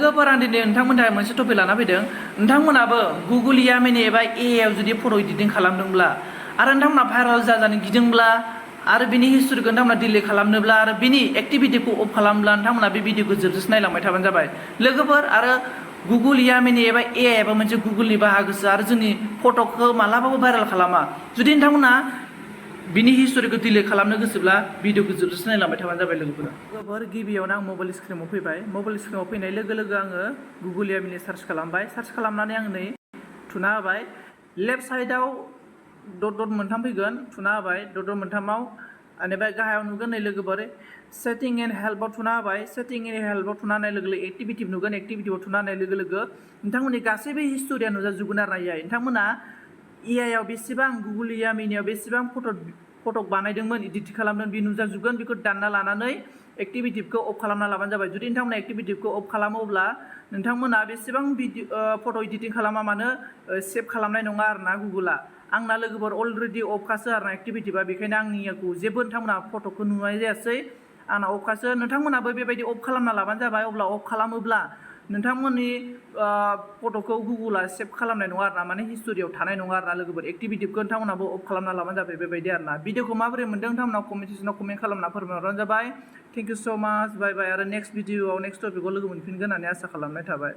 लोगोफोर आं दिनै नोंथांमोननि थाखाय मोनसे टपिक लाना फैदों। नोंथांमोनाबो गुगोल यामिनी एबा AI आव जुदि फट' एडिटिं खालामदोंब्ला आरो नोंथांमोना भाइराल जाजानो गिदोंब्ला आरो बिनि हिस्टरिखौ नोंथांमोना डिलिट खालामनोब्ला आरो बिनि एक्टिभिटिखौ अफ खालामब्ला नोंथांमोना बे भिडिअखौ जोबजासे नायलांबाय थाबानो जाबाय। लोगोफोर आरो गुगोल यामिनी एबा AI एबा मोनसे गुगोलनि बाहागोसो आरो जोंनि फट'खौ मालाबाबो भाइराल खालामा। जुदि नोंथांमोना बिनि हिस्टरिखौ डिलिट खालामनो गोसोब्ला भिडिअखौ जोबजासे नायलांबाय थाबानो जाबाय लोगोफोर गिबियावनो आं मबाइल स्क्रिनाव फैबाय। मबाइल स्क्रिनाव फैनाय लोगो लोगो आङो गुगोल यामिनी सार्च खालामबाय। सार्च खालामनानै आं नै थुना होबाय। लेफ्ट साइडआव डट डट मोनथाम फैगोन, थुना होबाय डट डट मोनथामाव। बेनिफ्राय गाहायाव नुगोन नै लोगोफोर सेटिं एन्ड हेल्पआव थुना होबाय। सेटिं एन्ड हेल्पआव थुना होनाय लोगो लोगो एक्टिभिटि नुगोन। एक्टिभिटिआव थुना होनाय लोगो लोगो नोंथांमोननि गासैबो हिस्टरिया नुजाजोबगोन आरो ना। नोंथांमोना AI आव बेसेबां गुगोल यामिनीआव बेसेबां फट' बानायदोंमोन, इडिट खालामदों, बे नुजाजोबगोन। बेखौ दानना लानानै एक्टिभिटिखौ अफ खालामना लाबानो जाबाय। जुदि नोंथांमोना एक्टिभिटिखौ अफ खालामो अब्ला नोंथांमोना बेसेबां फट' इडिटिं खालामा मानो सेभ खालामनाय नङा आरो ना गुगोला। आंना लोगोफोर अलरेडि अफखासो आरो ना एक्टिभिटिबा, बेखायनो आंनिखौ जेबो नोंथांमोना फट'खौ नुनाय जायासै। आंना अफखासो। नोंथांमोनाबो बेबायदि अफ खालामना लाबानो जाबाय। अब्ला अफ खालामोब्ला नोंथांमोननि फट'खौ गुगोला सेभ खालामनाय नङा आरो ना, माने हिस्टरियाव थानाय नङा आरो ना लोगोफोर। एक्टिभिटिखौ नोंथांमोनाबो अफ खालामना लाबानो जाबाय बेबायदि आरो ना। भिडिअखौ माबोरै मोनदों नोंथांमोना कमेन्ट सेक्सनाव कमेन्ट खालामना फोरमायहरबानो जाबाय। थेंक इउ स' माच, बाय बाय। आरो नेक्स्ट भिडिअआव नेक्स्ट टपिकआव लोगो मोनफिनगोन होननानै आसा खालामनाय थाबाय।